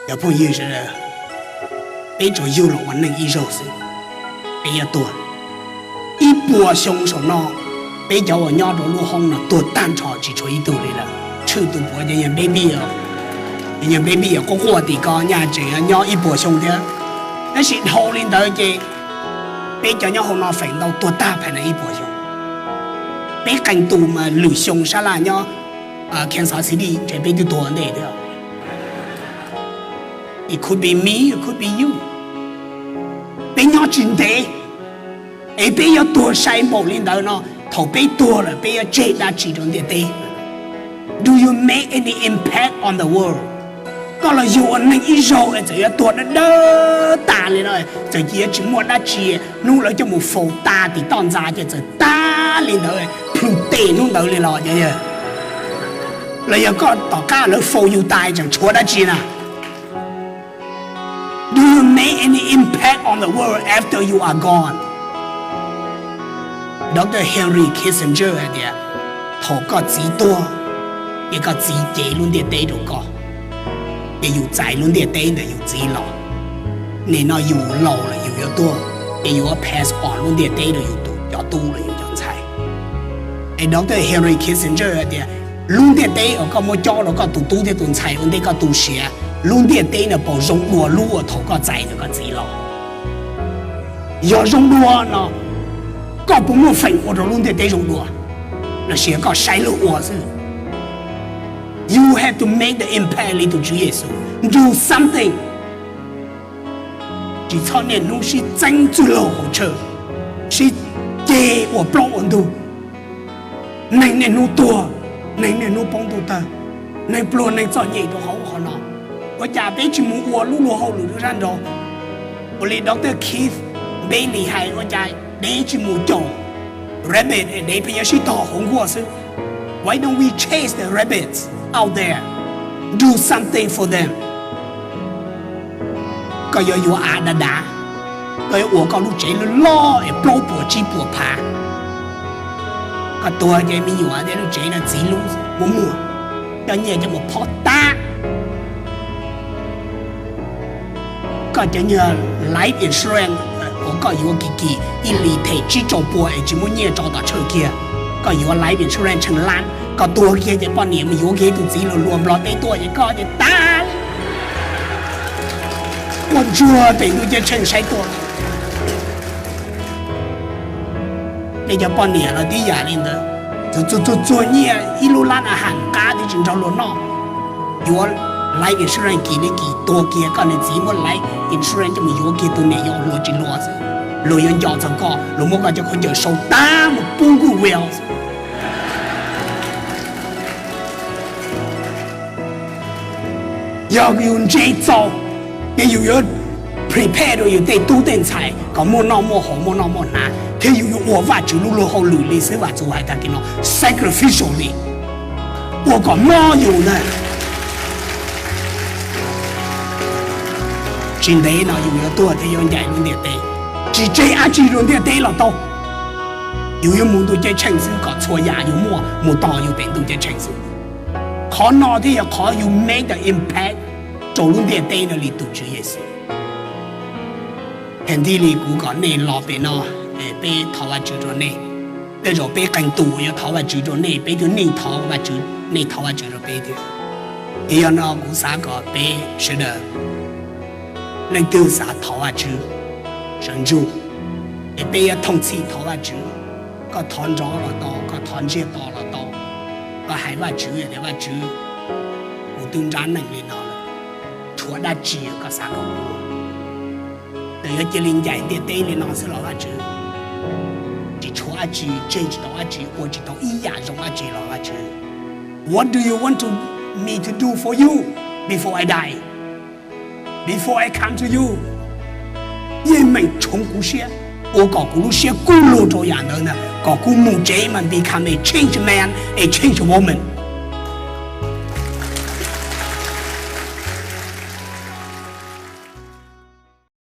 Cov phooj ywg sawv daws, peb tsuas yug los ua neeg ib zaug xwb, peb yuav tuag. Ib puas xyoo saum no, peb cov uas nyob rau lub hoob no tuag tag nrho tsis tshuav ib tug li lawm. Tshwj tus puav cov yawg baby, cov yawg baby quaj quaj tim ko nyaj tseem nyob ib puas xyoo thiab. Tab sis dhau li ntawd ces peb cov nyob hauv no feem ntau tuag tag phais na ib puas xyoo. Peb qee tus mas lwm xyoo sab laj nyob Kansas City ntshe peb twb tuag ntej thiab. It could be me, it could be you. Peb nyob tsis ntev, es peb yuav tuag sai npaum li ntawd no, thaum peb tuag lawm peb yuav tseg dab tsi rau ntiaj teb? Do you make any impact on the world? Koj los yug ua neeg ib zaug es txawm yuav tuag dawb dawb tas li no, txawm cia tsis muaj dab tsi, hnub lawv coj mus faus tas tim toj ntxas ces txawm tag li ntawd, plhws tes hnub ntawd li los, los yog koj tom qab lawv faus yus tas tseem tshuav dab tsi na? Do you make any impact on the world after you are gone? Doctor Henry Kissinger hais tias, thaum koj txiv tuag, ces koj txiv cev lub ntiaj teb rau koj, ces yus txais lub ntiaj teb ntawm yus txiv los. Nim no yus laus lawm yus yuav tuag, ces yus yuav pass on lub ntiaj teb rau yus tus cov tub los yus cov ntxhais. Es Doctor Henry Kissinger hais tias, lub ntiaj teb uas koj muab cob rau koj tus tub thiab tus ntxhais ua ntej koj tu siav, lub ntiaj teb no puas zoo dua lub uas thaum koj txais ntawm koj txiv los? Yog zoo dua no, koj puas muaj feem ua rau lub ntiaj teb zoo dua, los sis koj saib luag ua xwb? You have to make the impact li tus Tswv Yexus, do something. Tsis txhob niaj hnub sib txeeb txwj laug haus tsawg, sib ceg ua plaub ua ntug. Neeg niaj hnub tuag, neeg niaj hnub poob ntuj tawg, neeg pluag neeg txom nyem rau hauv qhov no. Ua cas peb tsis mus ua lub luag hauj lwm rau zaj nraud? Ua li Doctor Keith Bailey hais, ua cas dev tsis mus caum rabbit, dev pheej yuav sib tog hauv nkuaj xwb? Why don't we chase the rabbits out there? Do something for them. Koj yuav yuav av dav dav, koj yuav ua koj lub tsev loj loj es plaub puas tsib puas phav. Koj tuag ces me nyuam thiab lub tsev no txiv lub muaj muag, coj nyiaj coj mus phob tag. Koj cov nyuag life insurance uas koj yuav kim kim ib hlis them tsib rau puas es tsis muaj nyiaj tso tom tsawg kiag, koj yuav life insurance tsheej lab, koj tuag kiag ces poj niam mus yuav kiag tus txiv luag luag Nplog teb tuaj ces koj ces tag. Quaj ntsuag pem ntuj ceeb tsheej saib tuaj. Peb cov poj niam los tib yam li ntawd, txuag txuag nyiaj ib lub lab na ham qab twb tsis nrog luag noj, yuav life insurance kim li kim tuag kiag, koj niag txiv muab life insurance coj mus yuav kiag tus niam yau luag tsis luag xwb. Luag yuav nco txog koj, luag muab koj cov khaub ncaws sau tag mus pub nkuj vij xwb. Yog yus ntse txaus, ces yus yuav prepare rau yus tej tub tej ntxhais kom muaj noj muaj haus muaj noj muaj hnav, thiab yus yuav ua Vajtswv lub luag hauj lwm li xib hwb Vam Txus hais tag kis no, sacrificially, ua kom mob yus ntag. Tsis ntev no yus yuav tuag thiab yuav ncaim lub ntiaj teb, tsis tseg dab tsi rau ntiaj teb los tau. Yus yuav mus ntuj ceeb tsheej xwb kom txhua yam yus muaj mus tos yus pem ntuj ceeb tsheej xwb. Qhov no thiaj yog qhov yus make the impact rau lub ntiaj teb no li tus Tswv Yexus. Tag nrho li kuv kom nej los pem no, peb thov Vajtswv rau nej. Tej zaum peb qee tus yuav thov Vajtswv rau nej, peb twb nej thov Vajtswv, nej thov Vajtswv rau peb thiab. Ces yog no kuv xav kom peb sawv daws, leej twg xav thov Vajtswv, sawv ntsug, es peb yuav thooj txhij thov Vajtswv. Koj thov nrov los tau, koj thov ntsiag to los tau, koj hais Vajtswv tias, Vajtswv, kuv twb nrab neej li no lawm, tshuav dab tsi koj xav kom kuv ua? Txawm yuav cia li ncaim ntiaj teb li no xwb los Vajtswv, tsis tshuav dab tsi, tseg tsis tau dab tsi, ua tsis tau ib yam zoo dab tsi los Vajtswv, what do you want to, me to do for you before I die, before I come to you? Yeej meem tshoov kuv siab, ua kom kuv lub siab kub lug rau yam ntawd ntag, kom kuv mus tsev mas become a changed man, a changed woman.